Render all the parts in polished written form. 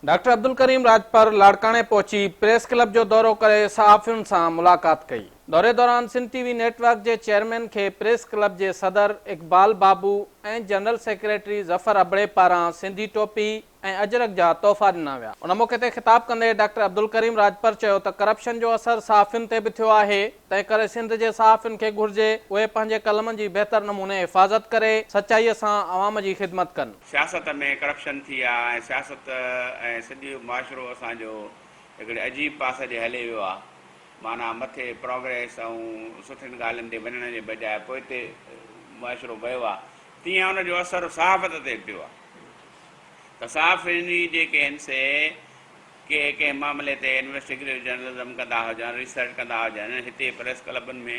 Doctor Abdul Karim Rajpar لاڙڪاڻي پهچي press club جو دورو ڪري صحافين سان ملاقات ڪئي. دوري دوران سنڌ ٽي وي نيٽ ورڪ جي چيئرمين کي پريس ڪلب جي صدر اقبال بابو ۽ جنرل سيڪريٽري ظفر ابڙي پاران سنڌي ٽوپي ۽ اجرڪ جا تحفا ڏنا ويا. ان موقعي تي خطاب ڪندي ڊاڪٽر عبدالڪريم راڄپر چيو ته ڪرپشن جو اثر صحافين تي به ٿيو آهي، تنهن ڪري سنڌ جي صحافين کي گهرجي اهي پنهنجي قلم جي بهتر نموني حفاظت ڪري سچائي سان عوام جي خدمت ڪن. سياست ۾ ڪرپشن ٿي آ ۽ سياست ۽ سڄو معاشرو اسان جو هڪڙي عجيب پاسي ڏي هلي ويو آ معنيٰ مٿي پراگريس ۽ سٺين ڳالهين تي وڃڻ جي بجاء پوئتي معاشرو ويو آ تيئن ان جو اثر صحافت تي به پيو آ ته صحافين ئي جيڪي هن سي ڪي ڪنهن معاملي تي انويسٽيگريو جرنلزم ڪندا هجن، ريسرچ ڪندا هجن، هتي پريس ڪلبن ۾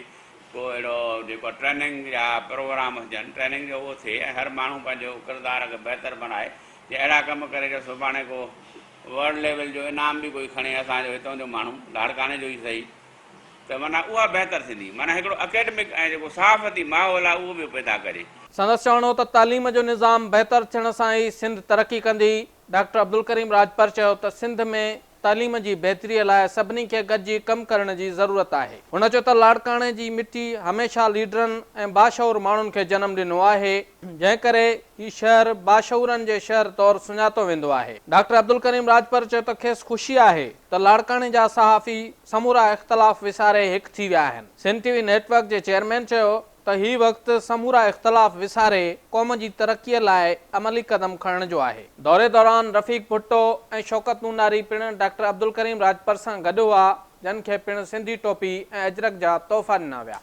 ڪو اهڙو جيڪو ٽريننگ جا پروگرام هجن، ٽريننگ جو اهو ٿئي ۽ هر ماڻهو پنهنجو ڪردار کي بهتر بڻائي جي اهڙا ڪم ڪري جو سڀاڻي ڪو ورلڊ ليول جو انعام به ڪوئي کڻي اسان جو هتان جو ماڻهو لاڙڪاڻي جو ئي سهي ته معنيٰ اها بهتر ٿيندي معنيٰ هڪڙو اڪيڊمڪ ۽ جيڪو صحافتي ماحول آهي اهو به پيدا ڪجي. سندس چوڻ هو ته تعليم جو نظام بهتر ٿيڻ سان ئي سنڌ ترقي ڪندي، ڊاڪٽر عبدالڪريم راڄپر چيو ته سنڌ ۾ تعليم جي بهتري لاء سڀني کي گڏجي ڪم ڪرڻ جي ضرورت آهي. هن چيو ته لاڙڪاڻي جي مٽي هميشه ليڊرن ۽ باشعور ماڻهن کي جنم ڏنو آهي، جنهن ڪري هي شهر باشعورن جي شهر طور سڃاتو ويندو آهي. ڊاڪٽر عبدالڪريم راڄپر چيو ته کيس خوشي آهي ته لاڙڪاڻي جا صحافي سمورا اختلاف وساري هڪ ٿي ويا آهن. سنڌ ٽي وي نيٽ ورڪ جي چيئرمين چيو ته هي وقت سمورا اختلاف وساري قوم جي ترقي لاء عملي قدم کڻڻ جو آهي. دوري دوران رفيق ڀٽو ۽ شوڪت نوناري پڻ ڊاڪٽر عبدالڪريم راڄپر سان گڏ هئا، جن کي پڻ سنڌي ٽوپي ۽ اجرڪ جا تحفا ڏنا ويا.